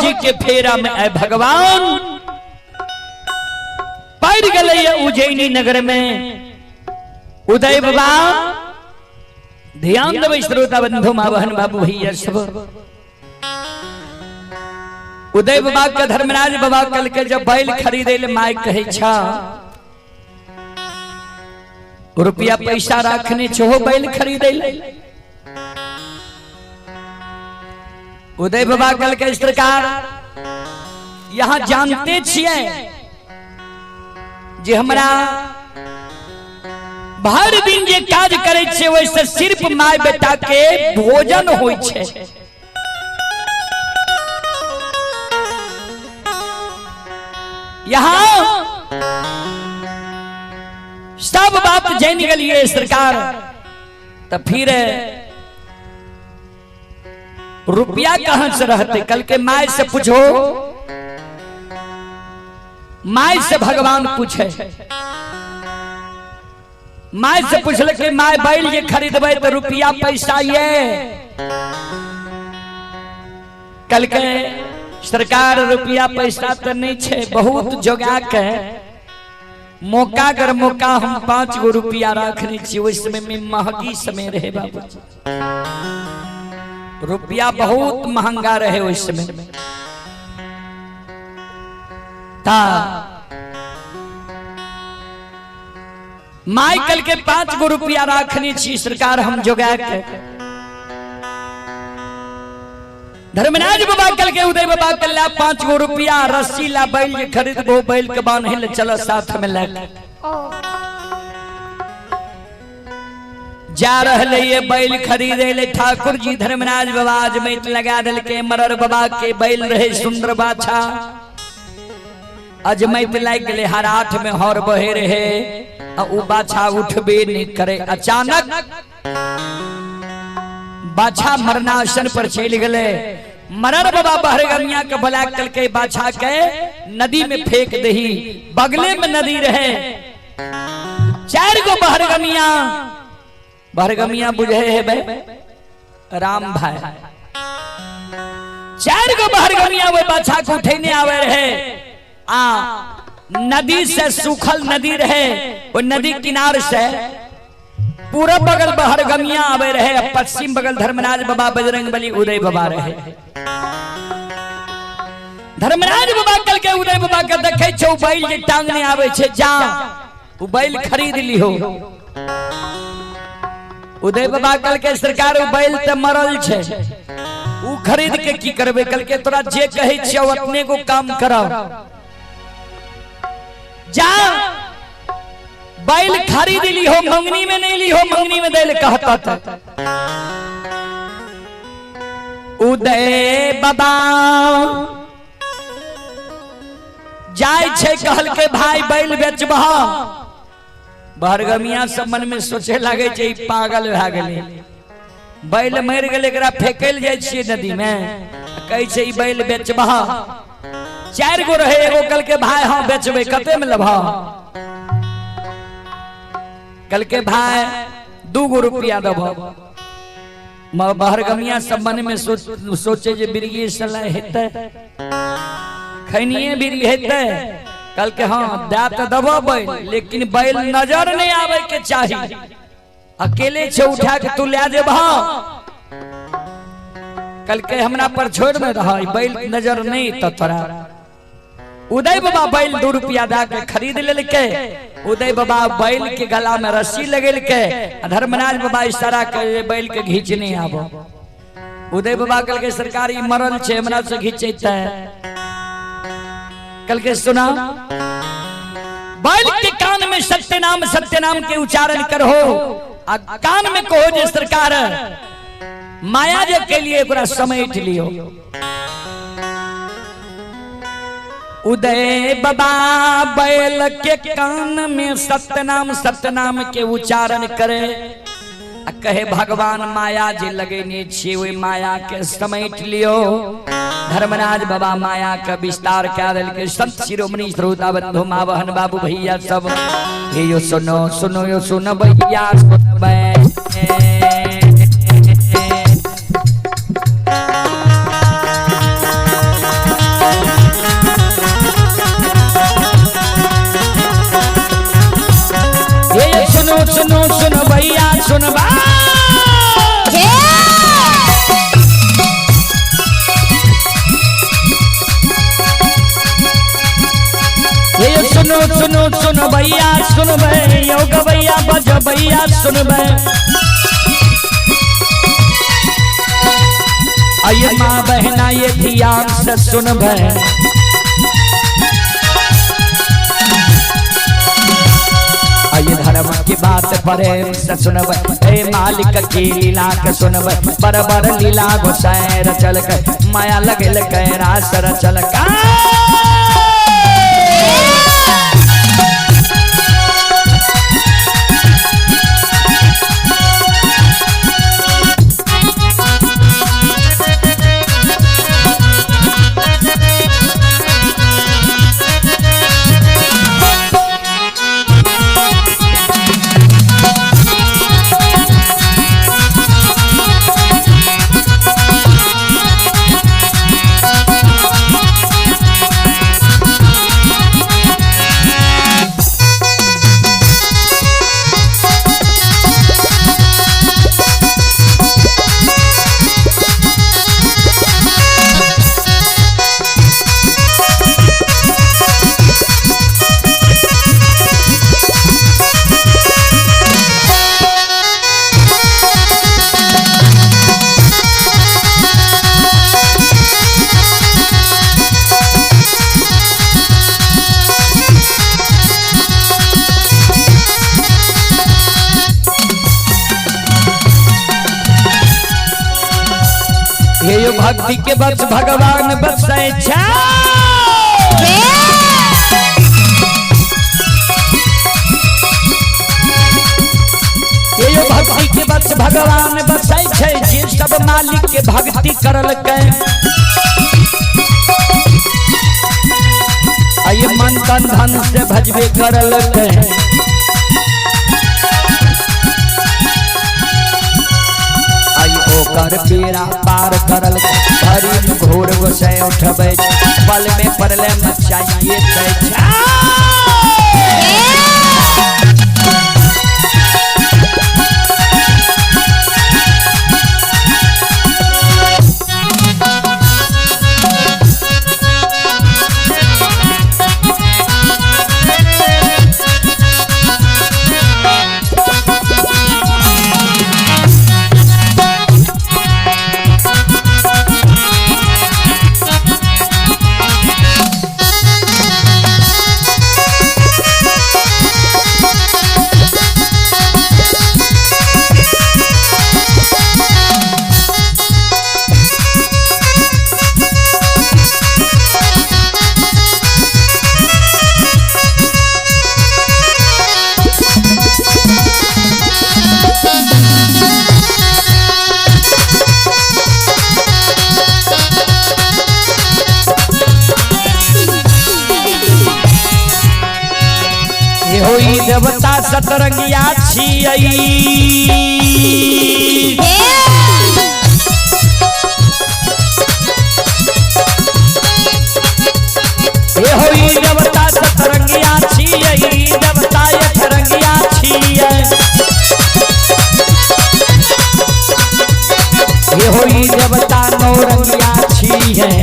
जी के फेरा में आए भगवान पड़ गए उज्जैनी नगर में। उदय बाबा ध्यान देबै श्रोता बंधु माँ बहन बाबू भैया सब। उदय बाबा के धर्मराज बाबा कल के जब बैल खरीदे ले my कहै छा रुपया पैसा राखने छो बैल खरीदे ले। उदय बाबा कल के सरकार यहाँ जानते छियै जे हमरा भर दिन जे काज करे छियै ओहिसँ सिर्फ my बेटा के भोजन होइ छै। यहाँ सब बात जान गेलिए सरकार, तो फिर रुपया कहां से रहते? कल के my से पूछो, my से भगवान पूछे। My से पूछल कि my बैल जे खरीदबे तो रुपया पैसा ये। कल के सरकार रुपया पैसा तो नहीं छे, बहुत जोगा के मौका कर मौका हम 5 गो रुपया रखने छी। उस समय में महंगी समय रहे बाबू, रुपया बहुत महंगा रहे उस समय। ता माइकल के 5 गो रुपया रखने छी सरकार हम जोगा के। धर्मराज बाबा कल के उदय बाबा कल ला 5 गो रुपया रस्सी ला बैल के खरीदबो, बैल के बांधे ले चलो साथ में ले जा रहले ये बैल खरीदे ले। ठाकुर जी धर्मराज बाबा अजमैत लगा दिल के मरर बाबा के बैल रहे सुंदर बाछा अजमैत लाग गेले हराठ में हर बहे रहे आ उ बाछा उठबे नहीं करे। अचानक बाछा मरनासन पर चल गए। मरर बाबा बहरगमिया के बुला कल के बाछा के नदी में फेंक दही, बगले में नदी रहे। 4 गो बहरगमिया, बहरगमिया बुझे है बे राम भाई, 4 गो बहरगमिया वो बाछा को उठेने आवे रहे। आ नदी से सूखल नदी रहे, वो नदी किनार से पूरब बगल बहरगमिया आवे रहे, पश्चिम बगल धर्मराज बाबा बजरंग बली उदय बाबा रहे। धर्मराज बाबा कल के उदय बाबा के देखे छौ बैल जे टांगने आवे छे, जा उ बैल खरीद लिहो। उदय बाबा कल के सरकार उ बैल ते मरल छे, उ खरीद के की करबे? कल के तोरा जे कहै छियौ अपने को काम करब, जा बैल खरीद ली हो, मंगनी में नहीं ली हो, मंगनी में दे कहता था। उदय बाबा जाय छे कहल के भाई बैल बेचबह। बहरगमिया सब मन में सोचे लागे छे पागल भए गेलै, बैल मरि गेलै एकरा फेकल जाय छियै नदी में, कहै छे ई बैल बेचबह। 4 गो रहे, एगो कल के भाई हाँ बेचबे, कते में लेबह? कल के भाई 2 गो रुपया देबह। बहरगमिया सब मन में सोचे जे बिरगी सलाह हेतै, खैनिए बिरगी हेतै। कल के हाँ दा तो देबह बैल, लेकिन बैल नजर नहीं आवे के चाही, अकेले छे उठा के तू ले जेबह। कल के हमरा पर छोड़ में रह, बैल नजर नहीं तो तोरा। उदय बाबा बैल 2 रुपया दा के खरीद लेलके। उदय बाबा बैल के गला में रस्सी लगेलके, धर्मराज बाबा इशारा कर बैल के घींचने आबो। उदय बाबा कल के सरकार ई मरल छे हमरा से घींचेते। कल के सुना बैल के कान में सत्यनाम सत्यनाम के उच्चारण करो, आ कान में कहो जे सरकार माया जे के लिए ओकरा समेट लियो। उदय बाबा बैल के कान में सत्यनाम सत्यनाम के उच्चारण करे, आ कहे भगवान माया जे लगेने छियै ओहि माया के समेट लियो। धर्मराज बाबा माया के विस्तार कए देलकै। संत शिरोमणि श्रोता बंधु माँ बहन बाबू भैया सब हे यो सुनो सुनो यो सुन भैया सुनबै। सुनो सुनो भैया सुनबा। ये सुनो सुनो सुनो भैया सुनबे, यो गवैया बजबैया सुनबे। आइए माँ बहना ये ध्यान से सुनबे। आइए धर्म की बात प्रेम से सुनबे, हे मालिक की लीला के सुनबे। बराबर लीला गोसाई रचल के, माया लगल के रास रचल का। ये भक्ति के बस भगवान बसै छा। ये भक्ति के बस भगवान बसै छै, जे सब मालिक के भक्ति करलकै। आइए मन तन धन से भजबे करलकै। ओकर बेड़ा पार करल भरी घोर गोसाई उठबै, पल में पड़ले मचाइए दै छा। होई देवता सतरंगिया छियै, हे होई देवता सतरंगिया छियै, देवता अठरंगिया छियै। हे होई देवता नौरंगिया छियै।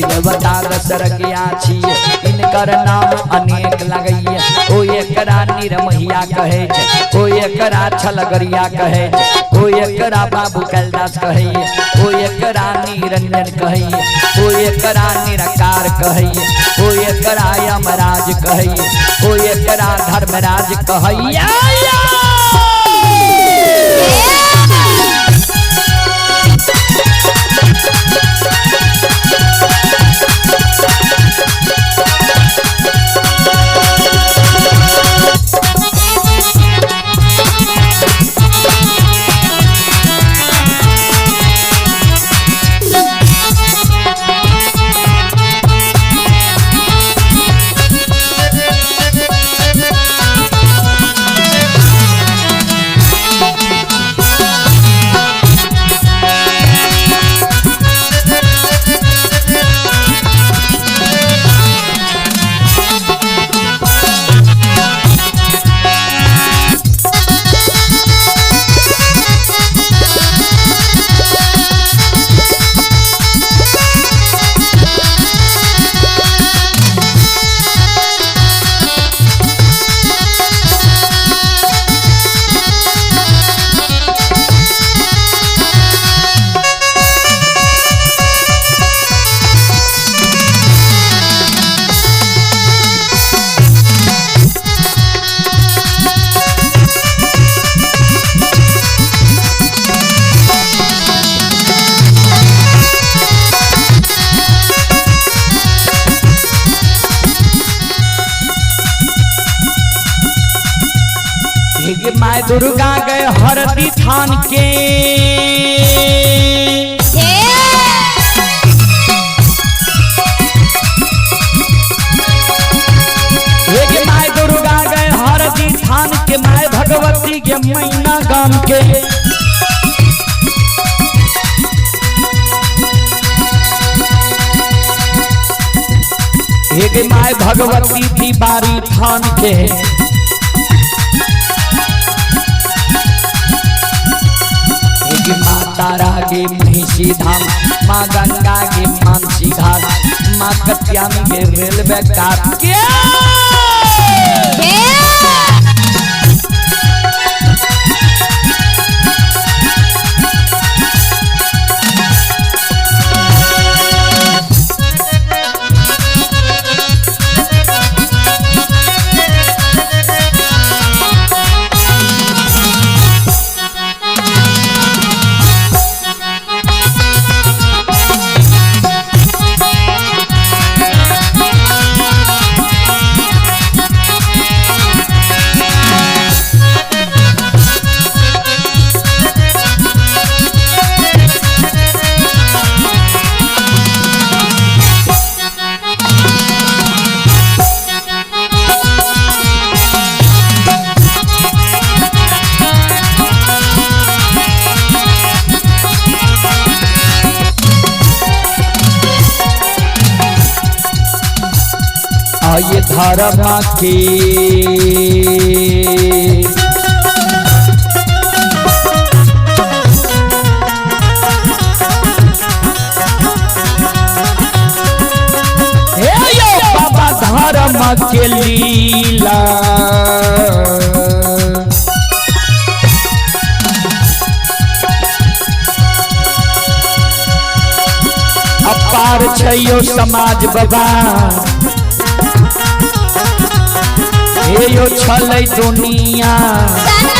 देवता दशरंगिया छियै, इनकर नाम अनेक लगैया। ओ एकरा निरमहिया कहै छै, ओ एकरा छलगरिया कहै छै, ओ एकरा बाबू कैलदास कहैया, ओ एकरा निरंजन कहैया, ओ एकरा निराकार कहैया, ओ एकरा यमराज कहैया, ओ एकरा धर्मराज कहैया। दुर्गा गए हरदी थान के। एक my Durga गए हरदी थान के, my Bhagwati के मैना गाम के। एक my Bhagwati थी बारी थान के। एक माँ तारा के महिषी धाम, माँ गंगा के मानसी घाट, माँ कत्यानी के रेलवे काट के। आये धर्म के हे यो बाबा धर्म के लीला। अपार छैयो समाज बाबा, हे यो छलै दुनिया। सना।